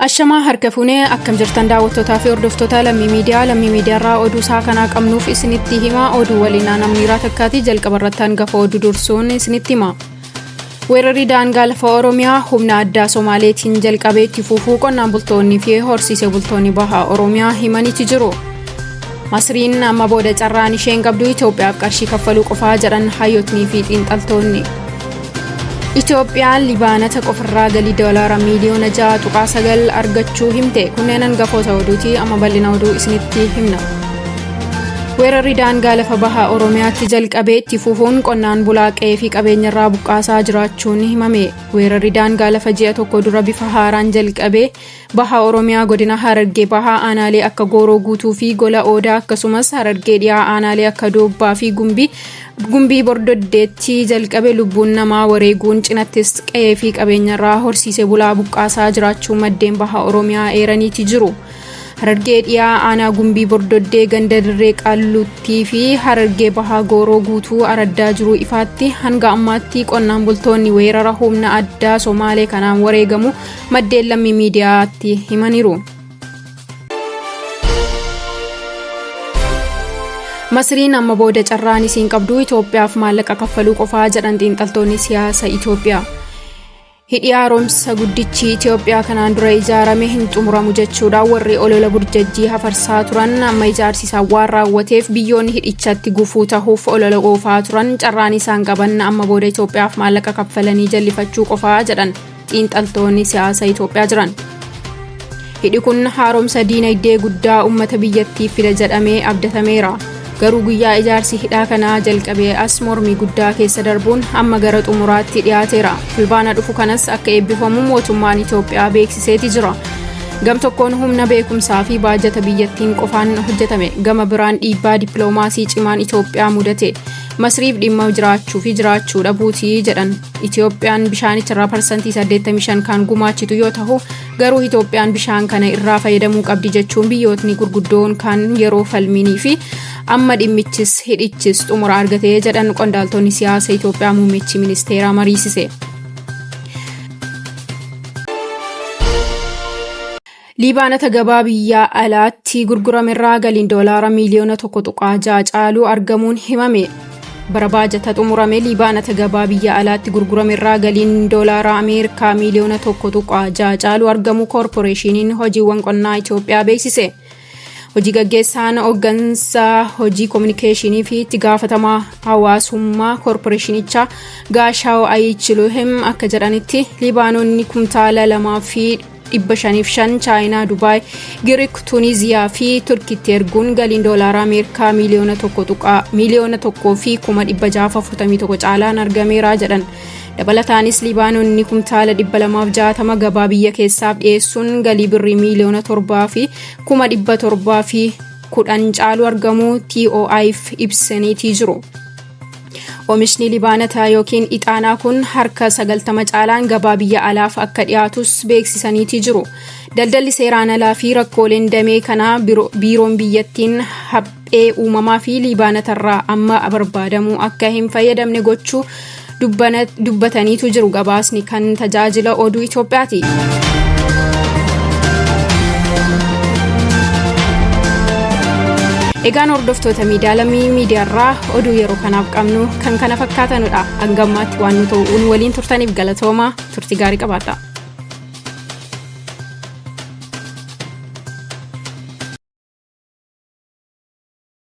Ashamaa harka fuunee akkam jirtan daawwattootaa fi hordoftoota Lammii Miidiyaa. Lammii Miidiyaarraa oduu isaa kanaa qabnuuf isinitti hima. Oduu waliin aanamniiraa takkaatii jalqaba irratti hangafa oduu dursuun isinitti hima. Weerarri daangaa lafa Oromiyaa humna addaa Somaaleetiin jalqabee itti fufuu qonnaan bultoonni fi horsiisee bultoonni baha Oromiyaa himaniiti jiru. Masriin amma booda carraan isheen qabdu Itoophiyaaf qarshii kaffaluu qofaa jedhan hayyootnii fi xiinxaltoonni. Itoophiyaan Libaanata qofarraa galii doolaara miiliyoona 6.9 argachuu himte. Kunneen hangafoota oduuti, amma bal'ina oduu isinitti himna. Weerarri daangaa lafa baha Oromiyaatti jalqabee itti fufuun qonnaan bulaa qe'ee fi qabeenyarraa buqqaasaa jiraachuun himame. Weerarri daangaa lafa ji'a tokko dura bifa haaraan jalqabee Baha Oromiyaa godina Harargee Bahaa aanaalee akka Gooroo Guutuu fi Gola Oodaa, akkasumas Harargee Dhiyaa aanaalee akka Doobbaa fi Gumbii Bordoddeetti jalqabe lubbuun namaa wareeguun cinattis qe'ee fi qabeenyarraa horsiisee bulaa buqqaasaa jiraachuu maddeen Baha Oromiyaa eeraniiti jiru. Harargee Dhiyaa aanaa Gumbii Bordoddee ganda Dirree Qaalluttii fi Harargee Bahaa Gooroo Guutuu araddaa Jiruu Ifaatti hanga ammaatti qonnaan bultoonni weerara humna addaa Somaalee kanaan wareegamu maddeen Lammii Miidiyaatti himaniiru. Masriin amma booda carraan isiin qabdu Itoophiyaaf maallaqa kaffaluu qofaa jedhan xiinxaltoonni siyaasa Itoophiyaa. Hidhi haaromsa guddichi Itoophiyaa kanaan dura ijaarame hin xumuramu jechuudhaan warri olola burjajjii hafarsaa turan, amma ijaarsi isaa waan raawwateef biyyoonni hidhichatti gufuu tahuuf olola oofaa turan carraan isaan qaban amma booda Itoophiyaaf maallaqa kaffalanii jallifachuu qofaa jedhan xiinxaltoonni siyaasa Itoophiyaa jiran. Hidhi kun haaromsa diinagdee guddaa uummata biyyattiif fida jedhamee abdatameera. Garuu guyyaa ijaarsi hidhaa kanaa jalqabee as mormii guddaa keessa darbuun amma gara xumuraatti dhiyaateera. Fulbaana dhufu kanas akka eebbifamu mootummaan Itoophiyaa beeksiseeti jira. Gam tokkoon humna beekumsaa fi baajata biyyattiin qofaan hojjetame. Gama biraan dhiibbaa dippiloomaasii cimaan Itoophiyaa mudate. Masriif dhimma jiraachuu fi jiraachuu dhabuuti jedhan. Itoophiyaan bishaanicharraa 85% kan gumaachitu yoo ta'u, garuu Itoophiyaan bishaan kana irraa fayyadamuu qabdi jechuun biyyootni gurguddoon kan yeroo falminii fi amma dhimmichis hidhichis xumura argatee jedhan qondaaltonni siyaasa Itoophiyaa muummichi ministeeraa mariisise. Liibaanata gabaa biyya alaatti gurguramerraa galiin doolaara miiliyoona 1.6 caaluu argamuun himame. Bara baajata xumurame liibaanata gabaa biyya alaatti gurguramerraa galiin doolaara Ameerikaa miiliyoona 1.6 caaluu argamuu Koorporeeshiniin Hojiiwwan Qonnaa Itoophiyaa beeksise. Hojii gaggeessaan hooggansa hojii kominikeeshinii fi itti gaafatamaa hawaasummaa koorporeeshinichaa Gaashaaw Ayichiluhim akka jedhanitti, liibaanonni kumtaala 2,505 Chaayinaa, Dubaay, Giriik, Tuuniziyaa fi Turkitti erguun galiin doolaara Ameerikaa 1,641,000 caalaan argameera jedhan. Dabalataanis liibaanonni kumtaala 260 gabaa biyya keessaaf dhiyeessuun galii birrii 7,710,000 caalu argamuu TOI'f ibsaniitii jiru. Oomishni libaanataa yookiin ixaanaa kun harka 90 caalaan gabaa biyya alaaf akka dhiyaatus beeksisaniitii jiru. Daldalli seeraan alaa fi rakkooleen damee kanaa biiroon biyyattiin haphee uumamaa fi liibaanatarraa amma barbaadamuu akka hin fayyadamne gochuu dubbataniitu jiru. Gabaasni kan Tajaajila Oduu Itoophiyaati. Egaan hordoftoota miidiyaa Lammii Miidiyaarraa oduu yeroo kanaaf qabnu kan kana fakkaatanudha. Hanga ammaatti waan nu ta'uun waliin turtaniif galatooma, turtii gaarii qabaadha.